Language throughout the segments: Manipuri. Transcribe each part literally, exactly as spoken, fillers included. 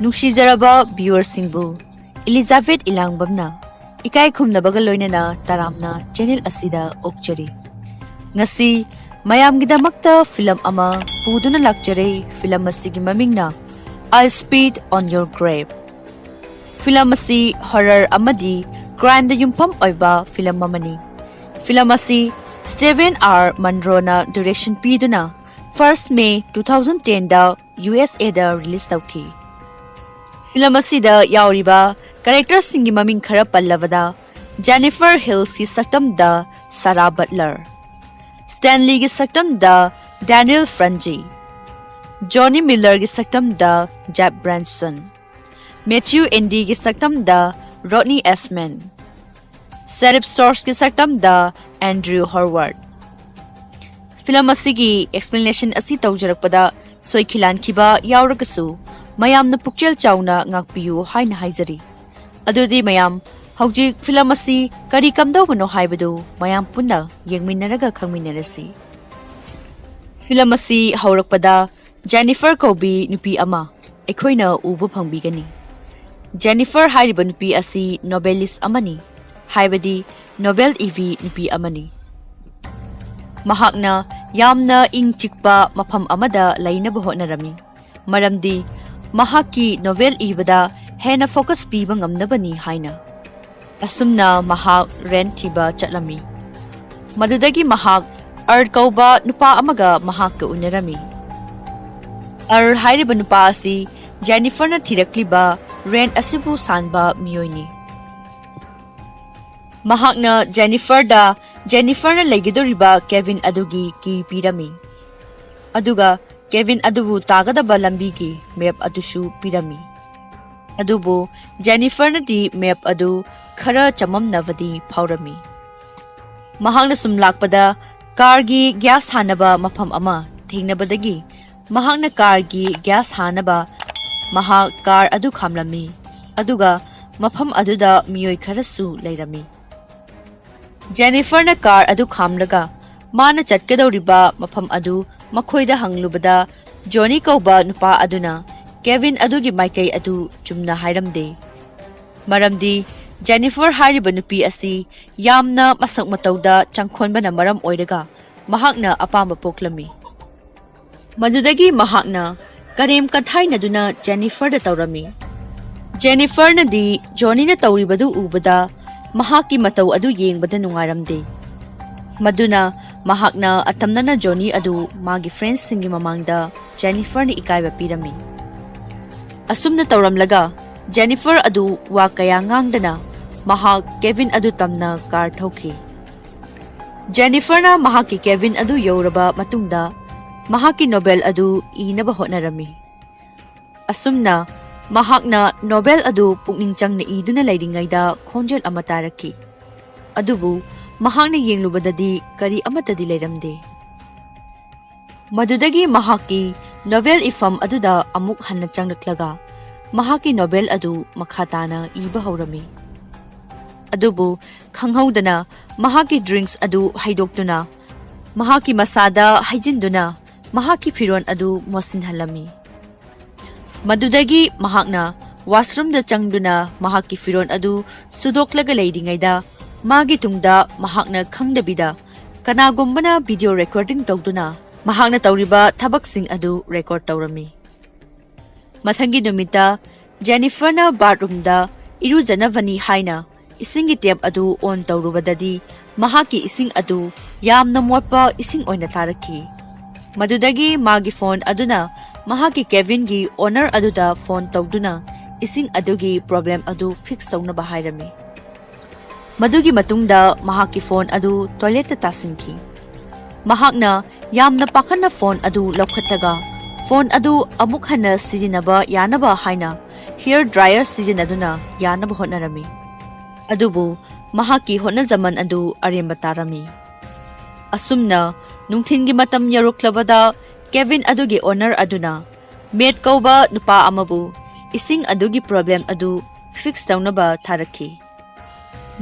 ꯅꯨꯡꯁꯤꯖꯔꯕ viewerꯁꯤꯡꯕꯨ ꯏꯂꯤꯖꯥꯕꯦꯊ ꯏꯂꯥꯡꯕꯝꯅ ꯏꯀꯥꯏ ꯈꯨꯝꯅꯕꯒ ꯂꯣꯏꯅꯅ ꯇꯔꯥꯝꯅ channel ꯑꯁꯤꯗ ꯑꯣꯛꯆꯔꯤ꯫ ꯉꯁꯤ ꯃꯌꯥꯝꯒꯤꯗꯃꯛꯇ film ꯑꯃ ꯄꯨꯗꯨꯅ ꯂꯥꯛꯆꯔꯦ꯫ Film ꯑꯁꯤꯒꯤ ꯃꯃꯤꯡꯅ I Spit on Your Grave꯫ Film ꯑꯁꯤ horror ꯑꯃꯗꯤ crimeꯗ ꯌꯨꯝꯐꯝ ꯑꯣꯏꯕ film ꯑꯃꯅꯤ꯫ Film ꯑꯁꯤ Steven R Munroꯅ direction ꯄꯤꯗꯨꯅ first May two thousand tenꯗ USAꯗ release ꯇꯧꯈꯤ꯫ Film ꯑꯁꯤꯗ ꯌꯥꯎꯔꯤꯕ characterꯁꯤꯡꯒꯤ ꯃꯃꯤꯡ ꯈꯔ ꯄꯜꯂꯕꯗ, Jennifer Hillsꯀꯤ ꯁꯛꯇꯝꯗ Sarah Butler, Stanleyꯒꯤ ꯁꯛꯇꯝꯗ Daniel Franchi, Johnny Millerꯒꯤ ꯁꯛꯇꯝꯗ Jeb Branson, Matthew Indyꯒꯤ ꯁꯛꯇꯝꯗ Rodney Ashman, Sheriff Storchꯀꯤ ꯁꯛꯇꯝꯗ Andrew Horwath꯫ Film ꯑꯁꯤꯒꯤ explanation ꯑꯁꯤ ꯇꯧꯖꯔꯛꯄꯗ ꯁꯣꯏꯈꯤ ꯂꯥꯟꯈꯤꯕ ꯌꯥꯎꯔꯒꯁꯨ ꯃꯌꯥꯝꯅ ꯄꯨꯛꯆꯦꯜ ꯆꯥꯎꯅ ꯉꯥꯛꯄꯤꯌꯨ ꯍꯥꯏꯅ ꯍꯥꯏꯖꯔꯤ꯫ ꯑꯗꯨꯗꯤ ꯃꯌꯥꯝ, ꯍꯧꯖꯤꯛ film ꯑꯁꯤ ꯀꯔꯤ ꯀꯝꯗꯧꯕꯅꯣ ꯍꯥꯏꯕꯗꯨ ꯃꯌꯥꯝ ꯄꯨꯟꯅ ꯌꯦꯡꯃꯤꯟꯅꯔꯒ ꯈꯪꯃꯤꯟꯅꯔꯁꯤ꯫ Film ꯑꯁꯤ ꯍꯧꯔꯛꯄꯗ Jennifer ꯀꯧꯕꯤ ꯅꯨꯄꯤ ꯑꯃ ꯑꯩꯈꯣꯏꯅ ꯎꯕ ꯐꯪꯕꯤꯒꯅꯤ꯫ Jennifer ꯍꯥꯏꯔꯤꯕ ꯅꯨꯄꯤ ꯑꯁꯤ novelist ꯑꯃꯅꯤ, ꯍꯥꯏꯕꯗꯤ novel ꯏꯕꯤ ꯅꯨꯄꯤ ꯑꯃꯅꯤ꯫ ꯃꯍꯥꯛꯅ ꯌꯥꯝꯅ ꯏꯪ ꯆꯤꯛꯄ ꯃꯐꯝ ꯑꯃꯗ ꯂꯩꯅꯕ ꯍꯣꯠꯅꯔꯝꯃꯤ, ꯃꯔꯝꯗꯤ ꯃꯍꯥꯛꯀꯤ novel ꯏꯕꯗ ꯍꯦꯟꯅ focus ꯄꯤꯕ ꯉꯝꯅꯕꯅꯤ ꯍꯥꯏꯅ꯫ ꯑꯁꯨꯝꯅ ꯃꯍꯥꯛ rent ꯊꯤꯕ ꯆꯠꯂꯝꯃꯤ꯫ ꯃꯗꯨꯗꯒꯤ ꯃꯍꯥꯛ Earl ꯀꯧꯕ ꯅꯨꯄꯥ ꯑꯃꯒ ꯃꯍꯥꯛꯀ ꯎꯅꯔꯝꯃꯤ꯫ Earl ꯍꯥꯏꯔꯤꯕ ꯅꯨꯄꯥ ꯑꯁꯤ Jenniferꯅ ꯊꯤꯔꯛꯂꯤꯕ rent ꯑꯁꯤꯕꯨ ꯁꯥꯟꯕ ꯃꯤꯑꯣꯏꯅꯤ꯫ ꯃꯍꯥꯛꯅ Jenniferꯗ Jenniferꯅ ꯂꯩꯒꯗꯧꯔꯤꯕ cabin ꯑꯗꯨꯒꯤ key ꯄꯤꯔꯝꯃꯤ, ꯑꯗꯨꯒ cabin ꯑꯗꯨꯕꯨ ꯇꯥꯒꯗꯕ ꯂꯝꯕꯤꯒꯤ map ꯑꯗꯨꯁꯨ ꯄꯤꯔꯝꯃꯤ꯫ ꯑꯗꯨꯕꯨ Jenniferꯅꯗꯤ map ꯑꯗꯨ ꯈꯔ ꯆꯃꯝꯅꯕꯗꯤ ꯐꯥꯎꯔꯝꯃꯤ꯫ ꯃꯍꯥꯛꯅ ꯁꯨꯝ ꯂꯥꯛꯄꯗ carꯒꯤ gas ꯍꯥꯟꯅꯕ ꯃꯐꯝ ꯑꯃ ꯊꯦꯡꯅꯕꯗꯒꯤ ꯃꯍꯥꯛꯅ carꯒꯤ gas ꯍꯥꯟꯅꯕ ꯃꯍꯥꯛ car ꯑꯗꯨ ꯈꯥꯝꯂꯝꯃꯤ, ꯑꯗꯨꯒ ꯃꯐꯝ ꯑꯗꯨꯗ ꯃꯤꯑꯣꯏ ꯈꯔꯁꯨ ꯂꯩꯔꯝꯃꯤ꯫ Jenniferꯅ car ꯑꯗꯨ ꯈꯥꯝꯂꯒ ꯃꯥꯅ ꯆꯠꯀꯗꯧꯔꯤꯕ ꯃꯐꯝ ꯑꯗꯨ ꯃꯈꯣꯏꯗ ꯍꯪꯂꯨꯕꯗ, Johnny ꯀꯧꯕ ꯅꯨꯄꯥ ꯑꯗꯨꯅ ꯀꯦꯚꯤꯟ ꯑꯗꯨꯒꯤ ꯃꯥꯏꯀꯩ ꯑꯗꯨ ꯆꯨꯝꯅ ꯍꯥꯏꯔꯝꯗꯦ꯫ ꯃꯔꯝꯗꯤ ꯖꯦꯅꯤꯐꯔ ꯍꯥꯏꯔꯤꯕ ꯅꯨꯄꯤ ꯑꯁꯤ ꯌꯥꯝꯅ ꯃꯁꯛ ꯃꯇꯧꯗ ꯆꯪꯈꯣꯟꯕꯅ ꯃꯔꯝ ꯑꯣꯏꯔꯒ ꯃꯍꯥꯛꯅ ꯑꯄꯥꯝꯕ ꯄꯣꯛꯂꯝꯃꯤ꯫ ꯃꯗꯨꯗꯒꯤ ꯃꯍꯥꯛꯅ ꯀꯔꯦꯝ ꯀꯊꯥꯏꯅꯗꯨꯅ ꯖꯦꯅꯤꯐꯔꯗ ꯇꯧꯔꯝꯃꯤ꯫ ꯖꯦꯅꯤꯐꯔꯅꯗꯤ ꯖꯣꯅꯤꯅ ꯇꯧꯔꯤꯕꯗꯨ ꯎꯕꯗ ꯃꯍꯥꯛꯀꯤ ꯃꯇꯧ ꯑꯗꯨ ꯌꯦꯡꯕꯗ ꯅꯨꯡꯉꯥꯏꯔꯝꯗꯦ꯫ ꯃꯗꯨꯅ ꯃꯍꯥꯛꯅ ꯑꯇꯝꯅꯅ ꯖꯣꯅꯤ ꯑꯗꯨ ꯃꯥꯒꯤ ꯐ꯭ꯔꯦꯟꯁꯁꯤꯡꯒꯤ ꯃꯃꯥꯡꯗ ꯖꯦꯅꯤꯐꯔꯅ ꯏꯀꯥꯏꯕ ꯄꯤꯔꯝꯃꯤ꯫ ꯑꯁꯨꯝꯅ ꯇꯧꯔꯝꯂꯒ ꯖꯦꯅꯤꯐꯔ ꯑꯗꯨ ꯋꯥ ꯀꯌꯥ ꯉꯥꯡꯗꯅ ꯃꯍꯥꯛ ꯀꯦꯚꯤꯟ ꯑꯗꯨ ꯇꯝꯅ ꯀꯥꯔ ꯊꯧꯈꯤ꯫ ꯖꯦꯅꯤꯐꯔꯅ ꯃꯍꯥꯛꯀꯤ ꯀꯦꯚꯤꯟ ꯑꯗꯨ ꯌꯧꯔꯕ ꯃꯇꯨꯡꯗ ꯃꯍꯥꯛꯀꯤ ꯅꯣꯚꯦꯜ ꯑꯗꯨ ꯏꯅꯕ ꯍꯣꯠꯅꯔꯝꯃꯤ꯫ ꯑꯁꯨꯝꯅ ꯃꯍꯥꯛꯅ ꯅꯣꯚꯦꯜ ꯑꯗꯨ ꯄꯨꯛꯅꯤꯡ ꯆꯪꯅ ꯏꯗꯨꯅ ꯂꯩꯔꯤꯉꯩꯗ ꯈꯣꯟꯖꯦꯜ ꯑꯃ ꯇꯥꯔꯛꯈꯤ꯫ ꯑꯗꯨꯕꯨ ꯃꯍꯥꯛꯅ ꯌꯦꯡꯂꯨꯕꯗꯗꯤ ꯀꯔꯤ ꯑꯃꯠꯇꯗꯤ ꯂꯩꯔꯝꯗꯦ꯫ ꯃꯗꯨꯗꯒꯤ ꯃꯍꯥꯛꯀꯤ ꯅꯣꯚꯦꯜ ꯏꯐꯝ ꯑꯗꯨꯗ ꯑꯃꯨꯛ ꯍꯟꯅ ꯆꯪꯂꯛꯂꯒ ꯃꯍꯥꯛꯀꯤ ꯅꯣꯚꯦꯜ ꯑꯗꯨ ꯃꯈꯥ ꯇꯥꯅ ꯏꯕ ꯍꯧꯔꯝꯃꯤ꯫ ꯑꯗꯨꯕꯨ ꯈꯪꯍꯧꯗꯅ ꯃꯍꯥꯛꯀꯤ ꯗ꯭ꯔꯤꯡꯁ ꯑꯗꯨ ꯍꯩꯗꯣꯛꯇꯨꯅ ꯃꯍꯥꯛꯀꯤ ꯃꯁꯥꯗ ꯍꯩꯖꯤꯟꯗꯨꯅ ꯃꯍꯥꯛꯀꯤ ꯐꯤꯔꯣꯜ ꯑꯗꯨ ꯃꯣꯠꯁꯤꯟꯍꯜꯂꯝꯃꯤ꯫ ꯃꯗꯨꯗꯒꯤ ꯃꯍꯥꯛꯅ ꯋꯥꯁꯔꯨꯝꯗ ꯆꯪꯗꯨꯅ ꯃꯍꯥꯛꯀꯤ ꯐꯤꯔꯣꯜ ꯑꯗꯨ ꯁꯨꯗꯣꯛꯂꯒ ꯂꯩꯔꯤꯉꯩꯗ ꯃꯥꯒꯤ ꯇꯨꯡꯗ ꯃꯍꯥꯛꯅ ꯈꯪꯗꯕꯤꯗ ꯀꯅꯥꯒꯨꯝꯕꯅ ꯚꯤꯗꯤꯑꯣ ꯔꯦꯀꯣꯔꯗꯤꯡ ꯇꯧꯗꯨꯅ ꯃꯍꯥꯛꯅ ꯇꯧꯔꯤꯕ ꯊꯕꯛꯁꯤꯡ ꯑꯗꯨ ꯔꯦꯀꯣꯔꯗ ꯇꯧꯔꯝꯃꯤ꯫ ꯃꯊꯪꯒꯤ ꯅꯨꯃꯤꯠꯇ ꯖꯦꯅꯤꯐꯔꯅ ꯕꯥꯊꯔꯨꯝꯗ ꯏꯔꯨꯖꯅꯕꯅꯤ ꯍꯥꯏꯅ ꯏꯁꯤꯡꯒꯤ ꯇꯦꯞ ꯑꯗꯨ ꯑꯣꯟ ꯇꯧꯔꯨꯕꯗꯗꯤ ꯃꯍꯥꯛꯀꯤ ꯏꯁꯤꯡ ꯑꯗꯨ ꯌꯥꯝꯅ ꯃꯣꯠꯄ ꯏꯁꯤꯡ ꯑꯣꯏꯅ ꯇꯥꯔꯛꯈꯤ꯫ ꯃꯗꯨꯗꯒꯤ ꯃꯥꯒꯤ ꯐꯣꯟ ꯑꯗꯨꯅ ꯃꯍꯥꯛꯀꯤ ꯀꯦꯚꯤꯟꯒꯤ ꯑꯣꯅꯔ ꯑꯗꯨꯗ ꯐꯣꯟ ꯇꯧꯗꯨꯅ ꯏꯁꯤꯡ ꯑꯗꯨꯒꯤ ꯄ꯭ꯔꯣꯕ꯭ꯂꯦꯝ ꯑꯗꯨ ꯐꯤꯛꯁ ꯇꯧꯅꯕ ꯍꯥꯏꯔꯝꯃꯤ꯫ ꯃꯗꯨꯒꯤ ꯃꯇꯨꯡꯗ ꯃꯍꯥꯛꯀꯤ ꯐꯣꯟ ꯑꯗꯨ ꯇꯣꯏꯂꯦꯠꯇ ꯇꯥꯁꯤꯟꯈꯤ꯫ ꯃꯍꯥꯛꯅ ꯌꯥꯝꯅ ꯄꯥꯈꯠꯅ ꯐꯣꯟ ꯑꯗꯨ ꯂꯧꯈꯠꯂꯒ ꯐꯣꯟ ꯑꯗꯨ ꯑꯃꯨꯛ ꯍꯟꯅ ꯁꯤꯖꯤꯟꯅꯕ ꯌꯥꯅꯕ ꯍꯥꯏꯅ ꯍꯤꯌꯔ ꯗ꯭ꯔꯥꯏꯌꯔ ꯁꯤꯖꯤꯟꯅꯗꯨꯅ ꯌꯥꯅꯕ ꯍꯣꯠꯅꯔꯝꯃꯤ꯫ ꯑꯗꯨꯕꯨ ꯃꯍꯥꯛꯀꯤ ꯍꯣꯠꯅꯖꯃꯟ ꯑꯗꯨ ꯑꯔꯦꯝꯕ ꯇꯥꯔꯝꯃꯤ꯫ ꯑꯁꯨꯝꯅ ꯅꯨꯡꯊꯤꯜꯒꯤ ꯃꯇꯝ ꯌꯧꯔꯛꯂꯕꯗ ꯀꯦꯚꯤꯟ ꯑꯗꯨꯒꯤ ꯑꯣꯅꯔ ꯑꯗꯨꯅ ꯃꯦꯠ ꯀꯧꯕ ꯅꯨꯄꯥ ꯑꯃꯕꯨ ꯏꯁꯤꯡ ꯑꯗꯨꯒꯤ ꯄ꯭ꯔꯣꯕ꯭ꯂꯦꯝ ꯑꯗꯨ ꯐꯤꯛꯁ ꯇꯧꯅꯕ ꯊꯥꯔꯛꯈꯤ꯫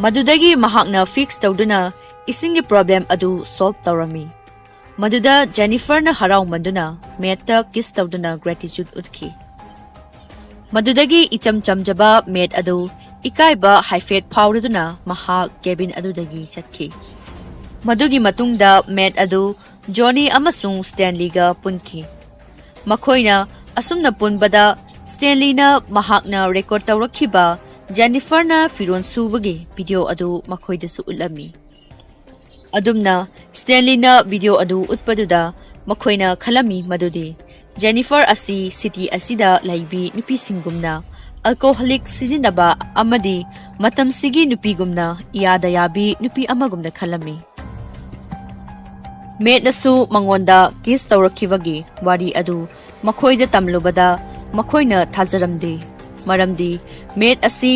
ꯃꯗꯨꯗꯒꯤ ꯃꯍꯥꯛꯅ ꯐꯤꯛꯁ ꯇꯧꯗꯨꯅ ꯏꯁꯤꯡꯒꯤ ꯄ꯭ꯔꯣꯕ꯭ꯂꯦꯝ ꯑꯗꯨ ꯁꯣꯜꯕ ꯇꯧꯔꯝꯃꯤ꯫ ꯃꯗꯨꯗ ꯖꯦꯅꯤꯐꯔꯅ ꯍꯔꯥꯎꯃꯟꯗꯨꯅ ꯃꯦꯠꯇ ꯀꯤꯁ ꯇꯧꯗꯨꯅ ꯒ꯭ꯔꯦꯇꯤꯆꯨꯗ ꯎꯠꯈꯤ꯫ ꯃꯗꯨꯗꯒꯤ ꯏꯆꯝ ꯆꯝꯖꯕ ꯃꯦꯠ ꯑꯗꯨ ꯏꯀꯥꯏꯕ ꯍꯥꯏꯐꯦꯠ ꯐꯥꯎꯔꯗꯨꯅ ꯃꯍꯥꯛ ꯀꯦꯕꯤꯟ ꯑꯗꯨꯗꯒꯤ ꯆꯠꯈꯤ꯫ ꯃꯗꯨꯒꯤ ꯃꯇꯨꯡꯗ ꯃꯦꯠ ꯑꯗꯨ ꯖꯣꯅꯤ ꯑꯃꯁꯨꯡ ꯁ꯭ꯇꯦꯟꯂꯤꯒ ꯄꯨꯟꯈꯤ꯫ ꯃꯈꯣꯏꯅ ꯑꯁꯨꯝꯅ ꯄꯨꯟꯕꯗ ꯁ꯭ꯇꯦꯟꯂꯤꯅ ꯃꯍꯥꯛꯅ ꯔꯦꯀꯣꯔꯗ ꯇꯧꯔꯛꯈꯤꯕ ꯖꯦꯅꯤꯐꯔꯅ ꯐꯤꯔꯣꯜ ꯁꯨꯕꯒꯤ ꯚꯤꯗꯤꯑꯣ ꯑꯗꯨ ꯃꯈꯣꯏꯗꯁꯨ ꯎꯠꯂꯝꯃꯤ꯫ ꯑꯗꯨꯝꯅ ꯁ꯭ꯇꯦꯟꯂꯤꯅ ꯚꯤꯗꯤꯑꯣ ꯑꯗꯨ ꯎꯠꯄꯗꯨꯗ ꯃꯈꯣꯏꯅ ꯈꯜꯂꯝꯃꯤ ꯃꯗꯨꯗꯤ ꯖꯦꯅꯤꯐꯔ ꯑꯁꯤ ꯁꯤꯇꯤ ꯑꯁꯤꯗ ꯂꯩꯕꯤ ꯅꯨꯄꯤꯁꯤꯡꯒꯨꯝꯅ ꯑꯜꯀꯣꯍꯣꯂꯤꯛ ꯁꯤꯖꯤꯟꯅꯕ ꯑꯃꯗꯤ ꯃꯇꯝꯁꯤꯒꯤ ꯅꯨꯄꯤꯒꯨꯝꯅ ꯏꯌꯥꯗ ꯌꯥꯕꯤ ꯅꯨꯄꯤ ꯑꯃꯒꯨꯝꯅ ꯈꯜꯂꯝꯃꯤ꯫ ꯃꯦꯠꯅꯁꯨ ꯃꯉꯣꯟꯗ ꯀꯤꯁ ꯇꯧꯔꯛꯈꯤꯕꯒꯤ ꯋꯥꯔꯤ ꯑꯗꯨ ꯃꯈꯣꯏꯗ ꯇꯝꯂꯨꯕꯗ ꯃꯈꯣꯏꯅ ꯊꯥꯖꯔꯝꯗꯦ, ꯃꯔꯝꯗꯤ ꯃꯦꯠ ꯑꯁꯤ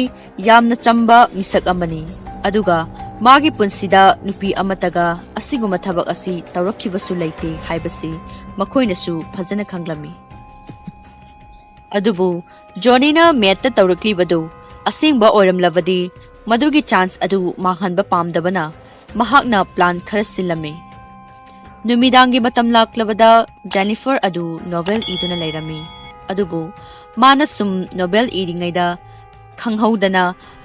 ꯌꯥꯝꯅ ꯆꯝꯕ ꯃꯤꯁꯛ ꯑꯃꯅꯤ, ꯑꯗꯨꯒ ꯃꯥꯒꯤ ꯄꯨꯟꯁꯤꯗ ꯅꯨꯄꯤ ꯑꯃꯠꯇꯒ ꯑꯁꯤꯒꯨꯝꯕ ꯊꯕꯛ ꯑꯁꯤ ꯇꯧꯔꯛꯈꯤꯕꯁꯨ ꯂꯩꯇꯦ ꯍꯥꯏꯕꯁꯤ ꯃꯈꯣꯏꯅꯁꯨ ꯐꯖꯅ ꯈꯪꯂꯝꯃꯤ꯫ ꯑꯗꯨꯕꯨ ꯖꯣꯅꯤꯅ ꯃꯦꯠꯇ ꯇꯧꯔꯛꯂꯤꯕꯗꯨ ꯑꯁꯦꯡꯕ ꯑꯣꯏꯔꯝꯂꯕꯗꯤ ꯃꯗꯨꯒꯤ ꯆꯥꯟꯁ ꯑꯗꯨ ꯃꯥꯡꯍꯟꯕ ꯄꯥꯝꯗꯕꯅ ꯃꯍꯥꯛꯅ ꯄ꯭ꯂꯥꯟ ꯈꯔ ꯁꯤꯜꯂꯝꯃꯤ꯫ ꯅꯨꯃꯤꯗꯥꯡꯒꯤ ꯃꯇꯝ ꯂꯥꯛꯂꯕꯗ ꯖꯦꯅꯤꯐꯔ ꯑꯗꯨ ꯅꯣꯚꯦꯜ ꯏꯗꯨꯅ ꯂꯩꯔꯝꯃꯤ꯫ ꯑꯗꯨꯕꯨ ꯃꯥꯅ ꯁꯨꯝ ꯅꯣꯚꯦꯜ ꯏꯔꯤꯉꯩꯗ ꯈꯪꯍꯧꯗꯅ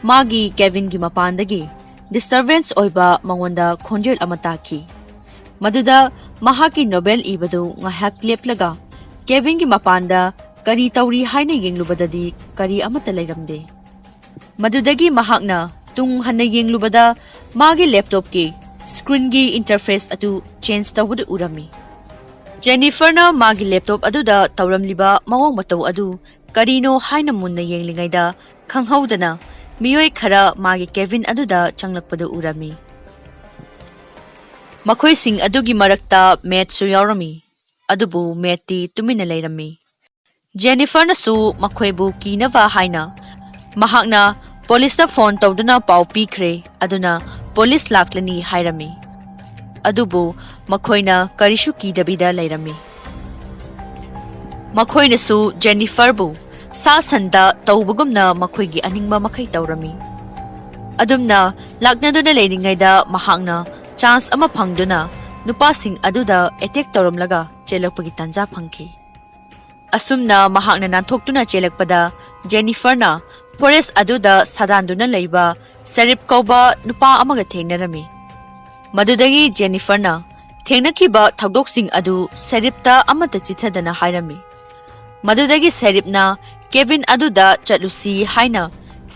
ꯃꯥꯒꯤ ꯀꯦꯕꯤꯟꯒꯤ ꯃꯄꯥꯟꯗꯒꯤ ꯗꯤꯁꯇꯔꯕꯦꯟꯁ ꯑꯣꯏꯕ ꯃꯉꯣꯟꯗ ꯈꯣꯟꯖꯦꯜ ꯑꯃ ꯇꯥꯈꯤ꯫ ꯃꯗꯨꯗ ꯃꯍꯥꯛꯀꯤ ꯅꯣꯚꯦꯜ ꯏꯕꯗꯨ ꯉꯥꯏꯍꯥꯛ ꯂꯦꯞꯂꯒ ꯀꯦꯕꯤꯟꯒꯤ ꯃꯄꯥꯟꯗ ꯀꯔꯤ ꯇꯧꯔꯤ ꯍꯥꯏꯅ ꯌꯦꯡꯂꯨꯕꯗꯗꯤ ꯀꯔꯤ ꯑꯃꯠꯇ ꯂꯩꯔꯝꯗꯦ꯫ ꯃꯗꯨꯗꯒꯤ ꯃꯍꯥꯛꯅ ꯇꯨꯡ ꯍꯟꯅ ꯌꯦꯡꯂꯨꯕꯗ ꯃꯥꯒꯤ ꯂꯦꯞꯇꯣꯞꯀꯤ ꯁ꯭ꯀ꯭ꯔꯤꯟꯒꯤ ꯏꯟꯇꯔꯐꯦꯁ ꯑꯗꯨ ꯆꯦꯟꯖ ꯇꯧꯕꯗꯨ ꯎꯔꯝꯃꯤ꯫ ꯖꯦꯅꯤꯐꯔꯅ ꯃꯥꯒꯤ ꯂꯦꯞꯇꯣꯞ ꯑꯗꯨꯗ ꯇꯧꯔꯝꯂꯤꯕ ꯃꯑꯣꯡ ꯃꯇꯧ ꯑꯗꯨ ꯀꯔꯤꯅꯣ ꯍꯥꯏꯅ ꯃꯨꯟꯅ ꯌꯦꯡꯂꯤꯉꯩꯗ ꯈꯪꯍꯧꯗꯅ ꯃꯤꯑꯣꯏ ꯈꯔ ꯃꯥꯒꯤ ꯀꯦꯕꯤꯟ ꯑꯗꯨꯗ ꯆꯪꯂꯛꯄꯗꯨ ꯎꯔꯝꯃꯤ꯫ ꯃꯈꯣꯏꯁꯤꯡ ꯑꯗꯨꯒꯤ ꯃꯔꯛꯇ ꯃꯦꯠꯁꯨ ꯌꯥꯎꯔꯝꯃꯤ, ꯑꯗꯨꯕꯨ ꯃꯦꯠꯇꯤ ꯇꯨꯃꯤꯟꯅ ꯂꯩꯔꯝꯃꯤ꯫ ꯖꯦꯅꯤꯐꯔꯅꯁꯨ ꯃꯈꯣꯏꯕꯨ ꯀꯤꯅꯕ ꯍꯥꯏꯅ ꯃꯍꯥꯛꯅ ꯄꯨꯂꯤꯁꯇ ꯐꯣꯟ ꯇꯧꯗꯨꯅ ꯄꯥꯎ ꯄꯤꯈ꯭ꯔꯦ, ꯑꯗꯨꯅ ꯄꯨꯂꯤꯁ ꯂꯥꯛꯂꯅꯤ ꯍꯥꯏꯔꯝꯃꯤ꯫ ꯑꯗꯨꯕꯨ ꯃꯈꯣꯏꯅ ꯀꯔꯤꯁꯨ ꯀꯤꯗꯕꯤꯗ ꯂꯩꯔꯝꯃꯤ꯫ ꯃꯈꯣꯏꯅꯁꯨ ꯖꯦꯅꯤꯐꯔꯕꯨ ꯁꯥ ꯁꯟꯗ ꯇꯧꯕꯒꯨꯝꯅ ꯃꯈꯣꯏꯒꯤ ꯑꯅꯤꯡꯕ ꯃꯈꯩ ꯇꯧꯔꯝꯃꯤ꯫ ꯑꯗꯨꯝꯅ ꯂꯥꯛꯅꯗꯨꯅ ꯂꯩꯔꯤꯉꯩꯗ ꯃꯍꯥꯛꯅ ꯆꯥꯟꯁ ꯑꯃ ꯐꯪꯗꯨꯅ ꯅꯨꯄꯥꯁꯤꯡ ꯑꯗꯨꯗ ꯑꯦꯇꯦꯛ ꯇꯧꯔꯝꯂꯒ ꯆꯦꯜꯂꯛꯄꯒꯤ ꯇꯥꯟꯖꯥ ꯐꯪꯈꯤ꯫ ꯑꯁꯨꯝꯅ ꯃꯍꯥꯛꯅ ꯅꯥꯟꯊꯣꯛꯇꯨꯅ ꯆꯦꯜꯂꯛꯄꯗ ꯖꯦꯅꯤꯐꯔꯅ ꯐꯣꯔꯦꯁ ꯑꯗꯨꯗ ꯁꯥꯗꯥꯟꯗꯨꯅ ꯂꯩꯕ ꯁꯦꯔꯤꯞ ꯀꯧꯕ ꯅꯨꯄꯥ ꯑꯃꯒ ꯊꯦꯡꯅꯔꯝꯃꯤ꯫ ꯃꯗꯨꯗꯒꯤ ꯖꯦꯅꯤꯐꯔꯅ ꯊꯦꯡꯅꯈꯤꯕ ꯊꯧꯗꯣꯛꯁꯤꯡ ꯑꯗꯨ ꯁꯦꯔꯤꯞꯇ ꯑꯃꯠꯇ ꯆꯤꯊꯗꯅ ꯍꯥꯏꯔꯝꯃꯤ꯫ ꯃꯗꯨꯗꯒꯤ ꯁꯦꯔꯤꯞꯅ ꯀꯦꯕꯤꯟ ꯑꯗꯨꯗ ꯆꯠꯂꯨꯁꯤ ꯍꯥꯏꯅ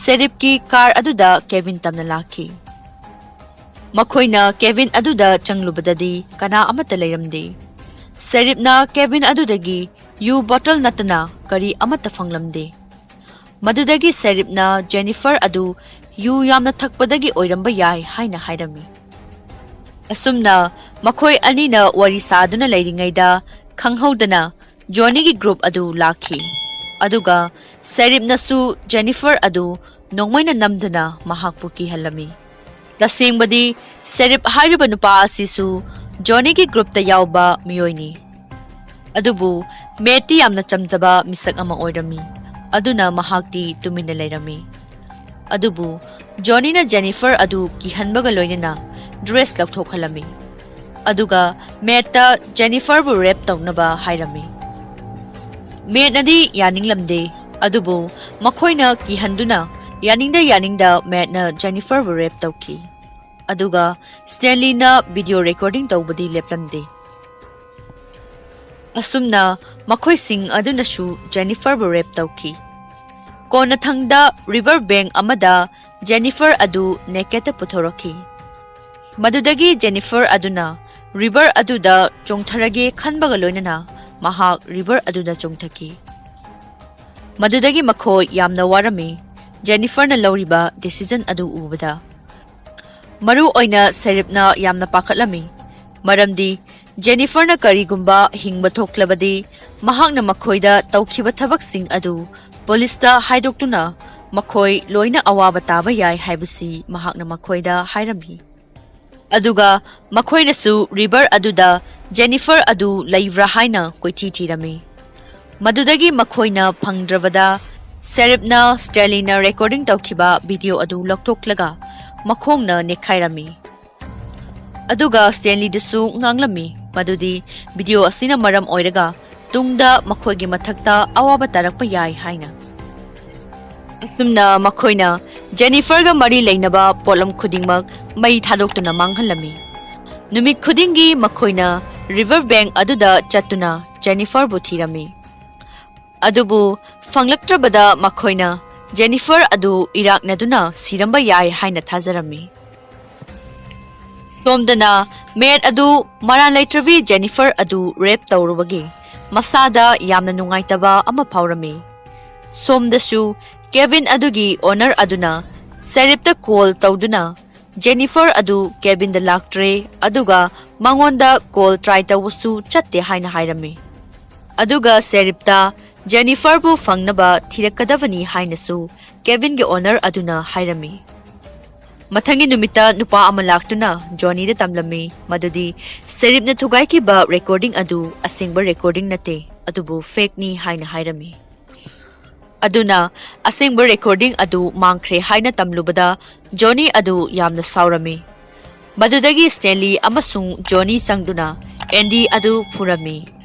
ꯁꯦꯔꯤꯞꯀꯤ ꯀꯥꯔ ꯑꯗꯨꯗ ꯀꯦꯕꯤꯟ ꯇꯝꯅ ꯂꯥꯛꯈꯤ꯫ ꯃꯈꯣꯏꯅ ꯀꯦꯕꯤꯟ ꯑꯗꯨꯗ ꯆꯪꯂꯨꯕꯗꯗꯤ ꯀꯅꯥ ꯑꯃꯠꯇ ꯂꯩꯔꯝꯗꯦ꯫ ꯁꯦꯔꯤꯞꯅ ꯀꯦꯕꯤꯟ ꯑꯗꯨꯗꯒꯤ ꯌꯨ ꯕꯣꯇꯜ ꯅꯠꯇꯅ ꯀꯔꯤ ꯑꯃꯠꯇ ꯐꯪꯂꯝꯗꯦ꯫ ꯃꯗꯨꯗꯒꯤ ꯁꯦꯔꯤꯞꯅ ꯖꯦꯅꯤꯐꯔ ꯑꯗꯨ ꯌꯨ ꯌꯥꯝꯅ ꯊꯛꯄꯗꯒꯤ ꯑꯣꯏꯔꯝꯕ ꯌꯥꯏ ꯍꯥꯏꯅ ꯍꯥꯏꯔꯝꯃꯤ꯫ ꯑꯁꯨꯝꯅ ꯃꯈꯣꯏ ꯑꯅꯤꯅ ꯋꯥꯔꯤ ꯁꯥꯗꯨꯅ ꯂꯩꯔꯤꯉꯩꯗ ꯈꯪꯍꯧꯗꯅ ꯖꯣꯅꯤꯒꯤ ꯒ꯭ꯔꯨꯞ ꯑꯗꯨ ꯂꯥꯛꯈꯤ꯫ ꯑꯗꯨꯒ ꯁꯦꯔꯤꯞꯅꯁꯨ ꯖꯦꯅꯤꯐꯔ ꯑꯗꯨ ꯅꯣꯡꯃꯩꯅ ꯅꯝꯗꯨꯅ ꯃꯍꯥꯛꯄꯨ ꯀꯤꯍꯜꯂꯝꯃꯤ꯫ ꯇꯁꯦꯡꯕꯗꯤ ꯁꯦꯔꯤꯞ ꯍꯥꯏꯔꯤꯕ ꯅꯨꯄꯥ ꯑꯁꯤꯁꯨ ꯖꯣꯅꯤꯒꯤ ꯒ꯭ꯔꯨꯞꯇ ꯌꯥꯎꯕ ꯃꯤꯑꯣꯏꯅꯤ꯫ ꯑꯗꯨꯕꯨ ꯃꯦꯠꯇꯤ ꯌꯥꯝꯅ ꯆꯝꯖꯕ ꯃꯤꯁꯛ ꯑꯃ ꯑꯣꯏꯔꯝꯃꯤ꯫ ꯑꯗꯨꯅ ꯃꯍꯥꯛꯇꯤ ꯇꯨꯃꯤꯟꯅ ꯂꯩꯔꯝꯃꯤ꯫ ꯑꯗꯨꯕꯨ ꯖꯣꯅꯤꯅ ꯖꯦꯅꯤꯐꯔ ꯑꯗꯨ ꯀꯤꯍꯟꯕꯒ ꯂꯣꯏꯅꯅ ꯗ꯭ꯔꯦꯁ ꯂꯧꯊꯣꯛꯍꯜꯂꯝꯃꯤ꯫ ꯑꯗꯨꯒ ꯃꯦꯠꯇ ꯖꯦꯅꯤꯐꯔꯕꯨ ꯔꯦꯞ ꯇꯧꯅꯕ ꯍꯥꯏꯔꯝꯃꯤ꯫ ꯃꯦꯠꯅꯗꯤ ꯌꯥꯅꯤꯡꯂꯝꯗꯦ, ꯑꯗꯨꯕꯨ ꯃꯈꯣꯏꯅ ꯀꯤꯍꯟꯗꯨꯅ ꯌꯥꯅꯤꯡꯗ ꯌꯥꯅꯤꯡꯗ ꯃꯦꯠꯅ ꯖꯦꯅꯤꯐꯔꯕꯨ ꯔꯦꯞ ꯇꯧꯈꯤ꯫ ꯑꯗꯨꯒ ꯁ꯭ꯇꯦꯟꯂꯤꯅ ꯚꯤꯗꯤꯑꯣ ꯔꯦꯀꯣꯔꯗꯤꯡ ꯇꯧꯕꯗꯤ ꯂꯦꯞꯂꯝꯗꯦ꯫ ꯑꯁꯨꯝꯅ ꯃꯈꯣꯏꯁꯤꯡ ꯑꯗꯨꯅꯁꯨ ꯖꯦꯅꯤꯐꯔꯕꯨ ꯔꯦꯞ ꯇꯧꯈꯤ꯫ ꯀꯣꯟꯅꯊꯪꯗ ꯔꯤꯚꯔ ꯕꯦꯡ ꯑꯃꯗ ꯖꯦꯅꯤꯐꯔ ꯑꯗꯨ ꯅꯦꯀꯦꯠꯇ ꯄꯨꯊꯣꯔꯛꯈꯤ꯫ ꯃꯗꯨꯗꯒꯤ ꯖꯦꯅꯤꯐꯔ ꯑꯗꯨꯅ ꯔꯤꯚꯔ ꯑꯗꯨꯗ ꯆꯣꯡꯊꯔꯒꯦ ꯈꯟꯕꯒ ꯂꯣꯏꯅꯅ ꯃꯍꯥꯛ ꯔꯤꯚꯔ ꯑꯗꯨꯗ ꯆꯣꯡꯊꯈꯤ꯫ ꯃꯗꯨꯗꯒꯤ ꯃꯈꯣꯏ ꯌꯥꯝꯅ ꯋꯥꯔꯝꯃꯤ꯫ ꯖꯦꯅꯤꯐꯔꯅ ꯂꯧꯔꯤꯕ ꯗꯤꯁꯤꯖꯟ ꯑꯗꯨ ꯎꯕꯗ ꯃꯔꯨ ꯑꯣꯏꯅ ꯁꯦꯔꯤꯞꯅ ꯌꯥꯝꯅ ꯄꯥꯈꯠꯂꯝꯃꯤ, ꯃꯔꯝꯗꯤ ꯖꯦꯅꯤꯐꯔꯅ ꯀꯔꯤꯒꯨꯝꯕ ꯍꯤꯡꯕ ꯊꯣꯛꯂꯕꯗꯤ ꯃꯍꯥꯛꯅ ꯃꯈꯣꯏꯗ ꯇꯧꯈꯤꯕ ꯊꯕꯛꯁꯤꯡ ꯑꯗꯨ ꯄꯨꯂꯤꯁꯇ ꯍꯥꯏꯗꯣꯛꯇꯨꯅ ꯃꯈꯣꯏ ꯂꯣꯏꯅ ꯑꯋꯥꯕ ꯇꯥꯕ ꯌꯥꯏ ꯍꯥꯏꯕꯁꯤ ꯃꯍꯥꯛꯅ ꯃꯈꯣꯏꯗ ꯍꯥꯏꯔꯝꯃꯤ꯫ ꯑꯗꯨꯒ ꯃꯈꯣꯏꯅꯁꯨ ꯔꯤꯚꯔ ꯑꯗꯨꯗ ꯖꯦꯅꯤꯐꯔ ꯑꯗꯨ ꯂꯩꯕ꯭ꯔꯥ ꯍꯥꯏꯅ ꯀꯣꯏꯊꯤ ꯊꯤꯔꯝꯃꯤ꯫ ꯃꯗꯨꯗꯒꯤ ꯃꯈꯣꯏꯅ ꯐꯪꯗ꯭ꯔꯕꯗ ꯁꯦꯔꯤꯞꯅ ꯁ꯭ꯇꯦꯟꯂꯤꯅ ꯔꯦꯀꯣꯔꯗꯤꯡ ꯇꯧꯈꯤꯕ ꯚꯤꯗꯤꯑꯣ ꯑꯗꯨ ꯂꯧꯊꯣꯛꯂꯒ ꯃꯈꯣꯡꯅ ꯅꯦꯠꯈꯥꯏꯔꯝꯃꯤ꯫ ꯑꯗꯨꯒ ꯁ꯭ꯇꯦꯟꯂꯤꯗꯁꯨ ꯉꯥꯡꯂꯝꯃꯤ ꯃꯗꯨꯗꯤ ꯚꯤꯗꯤꯑꯣ ꯑꯁꯤꯅ ꯃꯔꯝ ꯑꯣꯏꯔꯒ ꯇꯨꯡꯗ ꯃꯈꯣꯏꯒꯤ ꯃꯊꯛꯇ ꯑꯋꯥꯕ ꯇꯥꯔꯛꯄ ꯌꯥꯏ ꯍꯥꯏꯅ꯫ ꯑꯁꯨꯝꯅ ꯃꯈꯣꯏꯅ ꯖꯦꯅꯤꯐꯔꯒ ꯃꯔꯤ ꯂꯩꯅꯕ ꯄꯣꯠꯂꯝ ꯈꯨꯗꯤꯡꯃꯛ ꯃꯩ ꯊꯥꯗꯣꯛꯇꯨꯅ ꯃꯥꯡꯍꯜꯂꯝꯃꯤ꯫ ꯅꯨꯃꯤꯠ ꯈꯨꯗꯤꯡꯒꯤ ꯃꯈꯣꯏꯅ ꯔꯤꯚꯔ ꯕꯦꯡꯛ ꯑꯗꯨꯗ ꯆꯠꯇꯨꯅ ꯖꯦꯅꯤꯐꯔꯕꯨ ꯊꯤꯔꯝꯃꯤ꯫ ꯑꯗꯨꯕꯨ ꯐꯪꯂꯛꯇ꯭ꯔꯕꯗ ꯃꯈꯣꯏꯅ ꯖꯦꯅꯤꯐꯔ ꯑꯗꯨ ꯏꯔꯥꯛꯅꯗꯨꯅ ꯁꯤꯔꯝꯕ ꯌꯥꯏ ꯍꯥꯏꯅ ꯊꯥꯖꯔꯝꯃꯤ꯫ ꯁꯣꯝꯗꯅ ꯃꯦꯠ ꯑꯗꯨ ꯃꯔꯥꯜ ꯂꯩꯇ꯭ꯔꯕꯤ ꯖꯦꯅꯤꯐꯔ ꯑꯗꯨ ꯔꯦꯞ ꯇꯧꯔꯨꯕꯒꯤ ꯃꯁꯥꯗ ꯌꯥꯝꯅ ꯅꯨꯡꯉꯥꯏꯇꯕ ꯑꯃ ꯐꯥꯎꯔꯝꯃꯤ꯫ ꯁꯣꯝꯗꯁꯨ ꯀꯦꯕꯤꯟ ꯑꯗꯨꯒꯤ ꯑꯣꯅꯔ ꯑꯗꯨꯅ ꯁꯦꯔꯤꯞꯇ ꯀꯣꯜ ꯇꯧꯗꯨꯅ ꯖꯦꯅꯤꯐꯔ ꯑꯗꯨ ꯀꯦꯕꯤꯟꯗ ꯂꯥꯛꯇ꯭ꯔꯦ, ꯑꯗꯨꯒ ꯃꯉꯣꯟꯗ ꯀꯣꯜ ꯇ꯭ꯔꯥꯏ ꯇꯧꯕꯁꯨ ꯆꯠꯇꯦ ꯍꯥꯏꯅ ꯍꯥꯏꯔꯝꯃꯤ꯫ ꯑꯗꯨꯒ ꯁꯦꯔꯤꯞꯇ ꯖꯦꯅꯤꯐꯔꯕꯨ ꯐꯪꯅꯕ ꯊꯤꯔꯛꯀꯗꯕꯅꯤ ꯍꯥꯏꯅꯁꯨ ꯀꯦꯕꯤꯟꯒꯤ ꯑꯣꯅꯔ ꯑꯗꯨꯅ ꯍꯥꯏꯔꯝꯃꯤ꯫ ꯃꯊꯪꯒꯤ ꯅꯨꯃꯤꯠꯇ ꯅꯨꯄꯥ ꯑꯃ ꯂꯥꯛꯇꯨꯅ ꯖꯣꯅꯤꯗ ꯇꯝꯂꯝꯃꯤ ꯃꯗꯨꯗꯤ ꯁꯦꯔꯤꯞꯅ ꯊꯨꯒꯥꯏꯈꯤꯕ ꯔꯦꯀꯣꯔꯗꯤꯡ ꯑꯗꯨ ꯑꯁꯦꯡꯕ ꯔꯦꯀꯣꯔꯗꯤꯡ ꯅꯠꯇꯦ, ꯑꯗꯨꯕꯨ ꯐꯦꯛꯅꯤ ꯍꯥꯏꯅ ꯍꯥꯏꯔꯝꯃꯤ꯫ ꯑꯗꯨꯅ ꯑꯁꯦꯡꯕ ꯔꯦꯀꯣꯔꯗꯤꯡ ꯑꯗꯨ ꯃꯥꯡꯈ꯭ꯔꯦ ꯍꯥꯏꯅ ꯇꯝꯂꯨꯕꯗ ꯖꯣꯅꯤ ꯑꯗꯨ ꯌꯥꯝꯅ ꯁꯥꯎꯔꯝꯃꯤ꯫ ꯃꯗꯨꯗꯒꯤ ꯁ꯭ꯇꯦꯟꯂꯤ ꯑꯃꯁꯨꯡ ꯖꯣꯅꯤ ꯆꯪꯗꯨꯅ ꯑꯦꯟꯗꯤ ꯑꯗꯨ ꯐꯨꯔꯝꯃꯤ,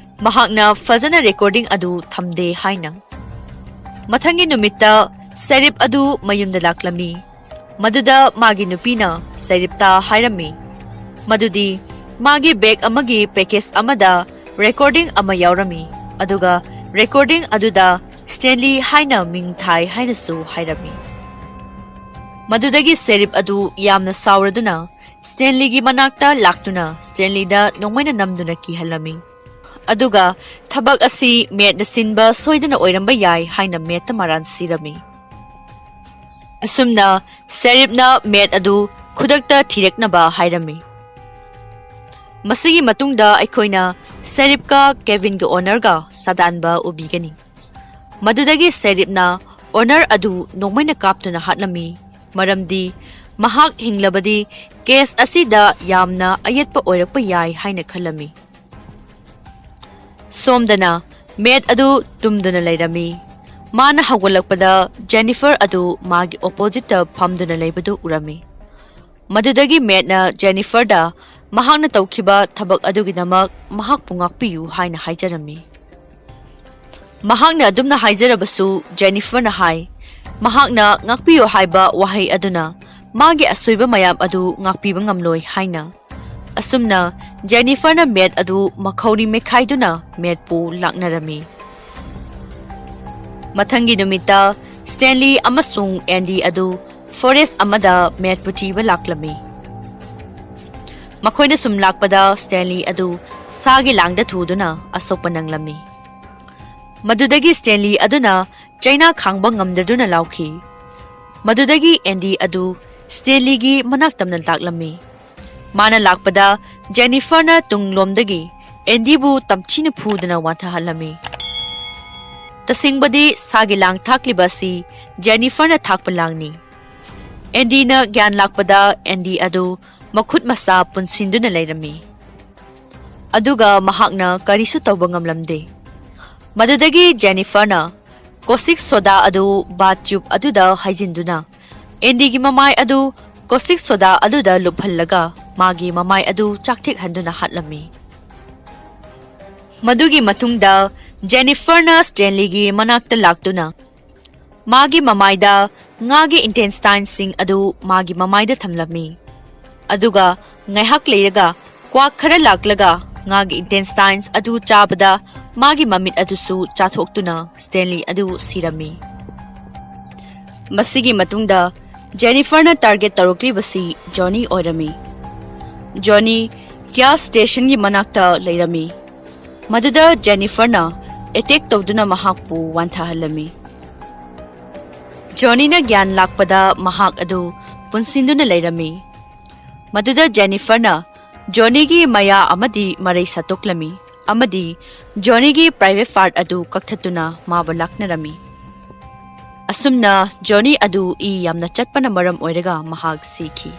ꯃꯍꯥꯛꯅ ꯐꯖꯅ ꯔꯦꯀꯣꯔꯗꯤꯡ ꯑꯗꯨ ꯊꯝꯗꯦ ꯍꯥꯏꯅ꯫ ꯃꯊꯪꯒꯤ ꯅꯨꯃꯤꯠꯇ ꯁꯦꯔꯤꯞ ꯑꯗꯨ ꯃꯌꯨꯝꯗ ꯂꯥꯛꯂꯝꯃꯤ꯫ ꯃꯗꯨꯗ ꯃꯥꯒꯤ ꯅꯨꯄꯤꯅ ꯁꯦꯔꯤꯞꯇ ꯍꯥꯏꯔꯝꯃꯤ ꯃꯗꯨꯗꯤ ꯃꯥꯒꯤ ꯕꯦꯒ ꯑꯃꯒꯤ ꯄꯦꯀꯦꯖ ꯑꯃꯗ ꯔꯦꯀꯣꯔꯗꯤꯡ ꯑꯃ ꯌꯥꯎꯔꯝꯃꯤ, ꯑꯗꯨꯒ ꯔꯦꯀꯣꯔꯗꯤꯡ ꯑꯗꯨꯗ ꯁ꯭ꯇꯦꯟꯂꯤ ꯍꯥꯏꯅ ꯃꯤꯡ ꯊꯥꯏ ꯍꯥꯏꯅꯁꯨ ꯍꯥꯏꯔꯝꯃꯤ꯫ ꯃꯗꯨꯗꯒꯤ ꯁꯦꯔꯤꯞ ꯑꯗꯨ ꯌꯥꯝꯅ ꯁꯥꯎꯔꯗꯨꯅ ꯁ꯭ꯇꯦꯟꯂꯤꯒꯤ ꯃꯅꯥꯛꯇ ꯂꯥꯛꯇꯨꯅ ꯁ꯭ꯇꯦꯟꯂꯤꯗ ꯅꯣꯡꯃꯩꯅ ꯅꯝꯗꯨꯅ ꯀꯤꯍꯜꯂꯝꯃꯤ꯫ ꯑꯗꯨꯒ ꯊꯕꯛ ꯑꯁꯤ ꯃꯦꯠꯅ ꯁꯤꯟꯕ ꯁꯣꯏꯗꯅ ꯑꯣꯏꯔꯝꯕ ꯌꯥꯏ ꯍꯥꯏꯅ ꯃꯦꯠꯇ ꯃꯔꯥꯟ ꯁꯤꯔꯝꯃꯤ꯫ ꯑꯁꯨꯝꯅ ꯁꯦꯔꯤꯞꯅ ꯃꯦꯠ ꯑꯗꯨ ꯈꯨꯗꯛꯇ ꯊꯤꯔꯛꯅꯕ ꯍꯥꯏꯔꯝꯃꯤ꯫ ꯃꯁꯤꯒꯤ ꯃꯇꯨꯡꯗ ꯑꯩꯈꯣꯏꯅ ꯁꯦꯔꯤꯞꯀ ꯀꯦꯕꯤꯟꯒꯤ ꯑꯣꯅꯔꯒ ꯁꯥꯗꯥꯟꯕ ꯎꯕꯤꯒꯅꯤ꯫ ꯃꯗꯨꯗꯒꯤ ꯁꯦꯔꯤꯞꯅ ꯑꯣꯅꯔ ꯑꯗꯨ ꯅꯣꯡꯃꯩꯅ ꯀꯥꯞꯇꯨꯅ ꯍꯥꯠꯂꯝꯃꯤ, ꯃꯔꯝꯗꯤ ꯃꯍꯥꯛ ꯍꯤꯡꯂꯕꯗꯤ ꯀꯦꯁ ꯑꯁꯤꯗ ꯌꯥꯝꯅ ꯑꯌꯦꯠꯄ ꯑꯣꯏꯔꯛꯄ ꯌꯥꯏ ꯍꯥꯏꯅ ꯈꯜꯂꯝꯃꯤ꯫ ꯁꯣꯝꯗꯅ ꯃꯦꯠ ꯑꯗꯨ ꯇꯨꯝꯗꯨꯅ ꯂꯩꯔꯝꯃꯤ꯫ ꯃꯥꯅ ꯍꯧꯒꯠꯂꯛꯄꯗ ꯖꯦꯅꯤꯐꯔ ꯑꯗꯨ ꯃꯥꯒꯤ ꯑꯣꯄꯣꯖꯤꯠꯇ ꯐꯝꯗꯨꯅ ꯂꯩꯕꯗꯨ ꯎꯔꯝꯃꯤ꯫ ꯃꯗꯨꯗꯒꯤ ꯃꯦꯠꯅ ꯖꯦꯅꯤꯐꯔꯗ ꯃꯍꯥꯛꯅ ꯇꯧꯈꯤꯕ ꯊꯕꯛ ꯑꯗꯨꯒꯤꯗꯃꯛ ꯃꯍꯥꯛꯄꯨ ꯉꯥꯛꯄꯤꯌꯨ ꯍꯥꯏꯅ ꯍꯥꯏꯖꯔꯝꯃꯤ꯫ ꯃꯍꯥꯛꯅ ꯑꯗꯨꯝꯅ ꯍꯥꯏꯖꯔꯕꯁꯨ, ꯖꯦꯅꯤꯐꯔꯅ ꯍꯥꯏ, ꯃꯍꯥꯛꯅ "ꯉꯥꯛꯄꯤꯌꯨ" ꯍꯥꯏꯕ ꯋꯥꯍꯩ ꯑꯗꯨꯅ ꯃꯥꯒꯤ ꯑꯁꯣꯏꯕ ꯃꯌꯥꯝ ꯑꯗꯨ ꯉꯥꯛꯄꯤꯕ ꯉꯝꯂꯣꯏ ꯍꯥꯏꯅ꯫ ꯑꯁꯨꯝꯅ ꯖꯦꯅꯤꯐꯔꯅ ꯃꯦꯠ ꯑꯗꯨ ꯃꯈꯧꯔꯤ ꯃꯦꯠꯈꯥꯏꯗꯨꯅ ꯃꯦꯠꯄꯨ ꯂꯥꯛꯅꯔꯝꯃꯤ꯫ ꯃꯊꯪꯒꯤ ꯅꯨꯃꯤꯠꯇ ꯁ꯭ꯇꯦꯟꯂꯤ ꯑꯃꯁꯨꯡ ꯑꯦꯟꯗꯤ ꯑꯗꯨ ꯐꯣꯔꯦꯁ꯭ꯠ ꯑꯃꯗ ꯃꯦꯠꯄꯨ ꯊꯤꯕ ꯂꯥꯛꯂꯝꯃꯤ꯫ ꯃꯈꯣꯏꯅ ꯁꯨꯝ ꯂꯥꯛꯄꯗ ꯁ꯭ꯇꯦꯟꯂꯤ ꯑꯗꯨ ꯁꯥꯒꯤ ꯂꯥꯡꯗ ꯊꯨꯗꯨꯅ ꯑꯁꯣꯛꯄ ꯅꯪꯂꯝꯃꯤ꯫ ꯃꯗꯨꯗꯒꯤ ꯁ꯭ꯇꯦꯟꯂꯤ ꯑꯗꯨꯅ ꯆꯩꯅꯥ ꯈꯥꯡꯕ ꯉꯝꯗꯗꯨꯅ ꯂꯥꯎꯈꯤ꯫ ꯃꯗꯨꯗꯒꯤ ꯑꯦꯟꯗꯤ ꯑꯗꯨ ꯁ꯭ꯇꯦꯟꯂꯤꯒꯤ ꯃꯅꯥꯛ ꯇꯝꯅ ꯂꯥꯛꯂꯝꯃꯤ꯫ ꯃꯥꯅ ꯂꯥꯛꯄꯗ ꯖꯦꯅꯤꯐꯔꯅ ꯇꯨꯡꯂꯣꯝꯗꯒꯤ ꯑꯦꯟꯗꯤꯕꯨ ꯇꯝꯊꯤꯅ ꯐꯨꯗꯨꯅ ꯋꯥꯟꯊꯍꯜꯂꯝꯃꯤ꯫ ꯇꯁꯦꯡꯕꯗꯤ ꯁꯥꯒꯤ ꯂꯥꯡ ꯊꯥꯛꯂꯤꯕ ꯑꯁꯤ ꯖꯦꯅꯤꯐꯔꯅ ꯊꯥꯛꯄ ꯂꯥꯡꯅꯤ꯫ ꯑꯦꯟꯗꯤꯅ ꯒ꯭ꯌꯥꯟ ꯂꯥꯛꯄꯗ ꯑꯦꯟꯗꯤ ꯑꯗꯨ ꯃꯈꯨꯠ ꯃꯁꯥ ꯄꯨꯟꯁꯤꯟꯗꯨꯅ ꯂꯩꯔꯝꯃꯤ꯫ ꯑꯗꯨꯒ ꯃꯍꯥꯛꯅ ꯀꯔꯤꯁꯨ ꯇꯧꯕ ꯉꯝꯂꯝꯗꯦ꯫ ꯃꯗꯨꯗꯒꯤ ꯖꯦꯅꯤꯐꯔꯅ ꯀꯣꯁꯤꯛ ꯁꯣꯗꯥ ꯑꯗꯨ ꯕꯥꯊ ꯇ꯭ꯌꯨꯕ ꯑꯗꯨꯗ ꯍꯩꯖꯤꯟꯗꯨꯅ ꯑꯦꯟꯗꯤꯒꯤ ꯃꯃꯥꯏ ꯑꯗꯨ ꯀꯣꯁꯤꯛ ꯁꯣꯗꯥ ꯑꯗꯨꯗ ꯂꯨꯞꯍꯜꯂꯒ ꯃꯥꯒꯤ ꯃꯃꯥꯏ ꯑꯗꯨ ꯆꯥꯛꯊꯦꯛꯍꯟꯗꯨꯅ ꯍꯥꯠꯂꯝꯃꯤ꯫ ꯃꯗꯨꯒꯤ ꯃꯇꯨꯡꯗ ꯖꯦꯅꯤꯐꯔꯅ ꯁ꯭ꯇꯦꯟꯂꯤꯒꯤ ꯃꯅꯥꯛꯇ ꯂꯥꯛꯇꯨꯅ ꯃꯥꯒꯤ ꯃꯃꯥꯏꯗ ꯉꯥꯒꯤ ꯏꯟꯇꯦꯁꯇꯥꯏꯟꯁꯤꯡ ꯑꯗꯨ ꯃꯥꯒꯤ ꯃꯃꯥꯏꯗ ꯊꯝꯂꯝꯃꯤ꯫ ꯑꯗꯨꯒ ꯉꯥꯏꯍꯥꯛ ꯂꯩꯔꯒ ꯀ꯭ꯋꯥꯛ ꯈꯔ ꯂꯥꯛꯂꯒ ꯉꯥꯒꯤ ꯏꯟꯇꯦꯁꯇꯥꯏꯟꯁ ꯑꯗꯨ ꯆꯥꯕꯗ ꯃꯥꯒꯤ ꯃꯃꯤꯠ ꯑꯗꯨꯁꯨ ꯆꯥꯊꯣꯛꯇꯨꯅ ꯁ꯭ꯇꯦꯟꯂꯤ ꯑꯗꯨ ꯁꯤꯔꯝꯃꯤ꯫ ꯃꯁꯤꯒꯤ ꯃꯇꯨꯡꯗ ꯖꯦꯅꯤꯐꯔꯅ ꯇꯥꯔꯒꯦꯠ ꯇꯧꯔꯛꯂꯤꯕꯁꯤ ꯖꯣꯅꯤ ꯑꯣꯏꯔꯝꯃꯤ꯫ ꯖꯣꯅꯤ ꯒ꯭ꯌꯥꯁ ꯁ꯭ꯇꯦꯁꯟꯒꯤ ꯃꯅꯥꯛꯇ ꯂꯩꯔꯝꯃꯤ꯫ ꯃꯗꯨꯗ ꯖꯦꯅꯤꯐꯔꯅ ꯑꯦꯇꯦꯛ ꯇꯧꯗꯨꯅ ꯃꯍꯥꯛꯄꯨ ꯋꯥꯟꯊꯍꯜꯂꯝꯃꯤ꯫ ꯖꯣꯅꯤꯅ ꯒ꯭ꯌꯥꯟ ꯂꯥꯛꯄꯗ ꯃꯍꯥꯛ ꯑꯗꯨ ꯄꯨꯟꯁꯤꯟꯗꯨꯅ ꯂꯩꯔꯝꯃꯤ꯫ ꯃꯗꯨꯗ ꯖꯦꯅꯤꯐꯔꯅ ꯖꯣꯅꯤꯒꯤ ꯃꯌꯥ ꯑꯃꯗꯤ ꯃꯔꯩ ꯁꯠꯇꯣꯛꯂꯝꯃꯤ ꯑꯃꯗꯤ ꯖꯣꯅꯤꯒꯤ ꯄ꯭ꯔꯥꯏꯚꯦꯠ ꯄꯥꯔꯠ ꯑꯗꯨ ꯀꯛꯊꯠꯇꯨꯅ ꯃꯥꯕꯨ ꯂꯥꯛꯅꯔꯝꯃꯤ꯫ ꯑꯁꯨꯝꯅ ꯖꯣꯅꯤ ꯑꯗꯨ ꯏ ꯌꯥꯝꯅ ꯆꯠꯄꯅ ꯃꯔꯝ ꯑꯣꯏꯔꯒ ꯃꯍꯥꯛ ꯁꯤꯈꯤ꯫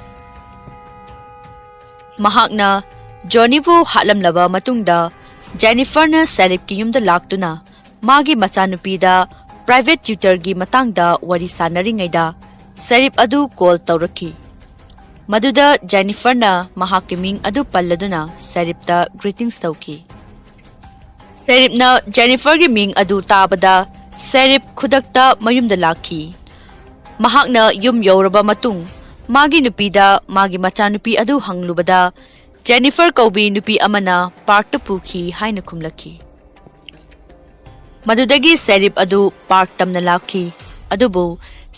ꯃꯍꯥꯛꯅ ꯖꯣꯅꯤꯕꯨ ꯍꯥꯠꯂꯝꯂꯕ ꯃꯇꯨꯡꯗ ꯖꯦꯅꯤꯐꯔꯅ ꯁꯦꯔꯤꯐꯀꯤ ꯌꯨꯝꯗ ꯂꯥꯛꯇꯨꯅ ꯃꯥꯒꯤ ꯃꯆꯥꯅꯨꯄꯤꯗ ꯄ꯭ꯔꯥꯏꯚꯦꯠ ꯇ꯭ꯌꯨꯇꯔꯒꯤ ꯃꯇꯥꯡꯗ ꯋꯥꯔꯤ ꯁꯥꯟꯅꯔꯤꯉꯩꯗ ꯁꯦꯔꯤꯐ ꯑꯗꯨ ꯀꯣꯜ ꯇꯧꯔꯛꯈꯤ꯫ ꯃꯗꯨꯗ ꯖꯦꯅꯤꯐꯔꯅ ꯃꯍꯥꯛꯀꯤ ꯃꯤꯡ ꯑꯗꯨ ꯄꯜꯂꯗꯨꯅ ꯁꯦꯔꯤꯐꯇ ꯒ꯭ꯔꯤꯇꯤꯡꯁ ꯇꯧꯈꯤ꯫ ꯁꯦꯔꯤꯞꯅ ꯖꯦꯅꯤꯐꯔꯒꯤ ꯃꯤꯡ ꯑꯗꯨ ꯇꯥꯕꯗ, ꯁꯦꯔꯤꯞ ꯈꯨꯗꯛꯇ ꯃꯌꯨꯝꯗ ꯂꯥꯛꯈꯤ꯫ ꯃꯍꯥꯛꯅ ꯌꯨꯝ ꯌꯧꯔꯕ ꯃꯇꯨꯡ, ꯃꯥꯒꯤ ꯅꯨꯄꯤꯗ ꯃꯥꯒꯤ ꯃꯆꯥꯅꯨꯄꯤ ꯑꯗꯨ ꯍꯪꯂꯨꯕꯗ, ꯖꯦꯅꯤꯐꯔ ꯀꯧꯕꯤ ꯅꯨꯄꯤ ꯑꯃꯅ ꯄꯥꯔꯛꯇ ꯄꯨꯈꯤ ꯍꯥꯏꯅ ꯈꯨꯝꯂꯛꯈꯤ꯫ ꯃꯗꯨꯗꯒꯤ ꯁꯦꯔꯤꯞ ꯑꯗꯨ ꯄꯥꯔꯛ ꯇꯝꯅ ꯂꯥꯛꯈꯤ, ꯑꯗꯨꯕꯨ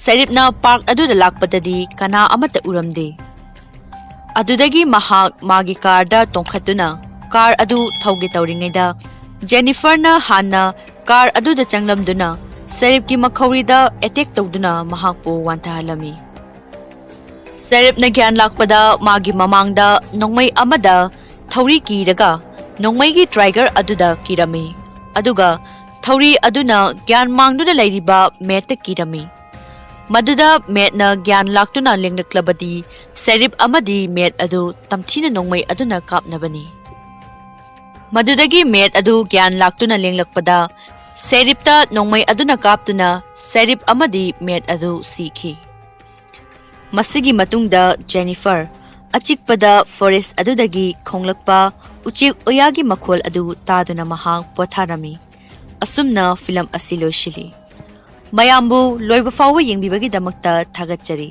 ꯁꯦꯔꯤꯞꯅ ꯄꯥꯔꯛ ꯑꯗꯨꯗ ꯂꯥꯛꯄꯗꯗꯤ ꯀꯅꯥ ꯑꯃꯠꯇ ꯎꯔꯝꯗꯦ꯫ ꯑꯗꯨꯗꯒꯤ ꯃꯍꯥꯛ ꯃꯥꯒꯤ ꯀꯥꯔꯗ ꯇꯣꯡꯈꯠꯇꯨꯅ ꯀꯥꯔ ꯑꯗꯨ ꯊꯧꯒꯦ ꯇꯧꯔꯤꯉꯩꯗ, ꯖꯦꯅꯤꯐꯔꯅ ꯍꯥꯟꯅ ꯀꯥꯔ ꯑꯗꯨꯗ ꯆꯪꯂꯝꯗꯨꯅ ꯁꯦꯔꯤꯞꯀꯤ ꯃꯈꯧꯔꯤꯗ ꯑꯦꯇꯦꯛ ꯇꯧꯗꯨꯅ ꯃꯍꯥꯛꯄꯨ ꯋꯥꯟꯊꯍꯜꯂꯝꯃꯤ꯫ ꯁꯦꯔꯤꯞꯅ ꯒ꯭ꯌꯥꯟ ꯂꯥꯛꯄꯗ, ꯃꯥꯒꯤ ꯃꯃꯥꯡꯗ ꯅꯣꯡꯃꯩ ꯑꯃꯗ ꯊꯧꯔꯤ ꯀꯤꯔꯒ ꯅꯣꯡꯃꯩꯒꯤ ꯇ꯭ꯔꯥꯏꯒꯔ ꯑꯗꯨꯗ ꯀꯤꯔꯝꯃꯤ, ꯑꯗꯨꯒ ꯊꯧꯔꯤ ꯑꯗꯨꯅ ꯒ꯭ꯌꯥꯟ ꯃꯥꯡꯗꯨꯅ ꯂꯩꯔꯤꯕ ꯃꯦꯠꯇ ꯀꯤꯔꯝꯃꯤ꯫ ꯃꯗꯨꯗ ꯃꯦꯠꯅ ꯒ꯭ꯌꯥꯟ ꯂꯥꯛꯇꯨꯅ ꯂꯦꯡꯂꯛꯂꯕꯗꯤ, ꯁꯦꯔꯤꯞ ꯑꯃꯗꯤ ꯃꯦꯠ ꯑꯗꯨ ꯇꯝꯊꯤꯅ ꯅꯣꯡꯃꯩ ꯑꯗꯨꯅ ꯀꯥꯞꯅꯕꯅꯤ꯫ ꯃꯗꯨꯗꯒꯤ ꯃꯦꯠ ꯑꯗꯨ ꯒ꯭ꯌꯥꯟ ꯂꯥꯛꯇꯨꯅ ꯂꯦꯡꯂꯛꯄꯗ, ꯁꯦꯔꯤꯞꯇ ꯅꯣꯡꯃꯩ ꯑꯗꯨꯅ ꯀꯥꯞꯇꯨꯅ ꯁꯦꯔꯤꯞ ꯑꯃꯗꯤ ꯃꯦꯠ ꯑꯗꯨ ꯁꯤꯈꯤ꯫ ꯃꯁꯤꯒꯤ ꯃꯇꯨꯡꯗ ꯖꯦꯅꯤꯐꯔ ꯑꯆꯤꯛꯄꯗ ꯐꯣꯔꯦꯁ ꯑꯗꯨꯗꯒꯤ ꯈꯣꯡꯂꯛꯄ ꯎꯆꯦꯛ ꯎꯌꯥꯒꯤ ꯃꯈꯣꯜ ꯑꯗꯨ ꯇꯥꯗꯨꯅ ꯃꯍꯥꯛ ꯄꯣꯊꯥꯔꯝꯃꯤ꯫ ꯑꯁꯨꯝꯅ ꯐꯤꯂꯝ ꯑꯁꯤ ꯂꯣꯏꯁꯤꯜꯂꯤ꯫ ꯃꯌꯥꯝꯕꯨ ꯂꯣꯏꯕ ꯐꯥꯎꯕ ꯌꯦꯡꯕꯤꯕꯒꯤꯗꯃꯛꯇ ꯊꯥꯒꯠꯆꯔꯤ꯫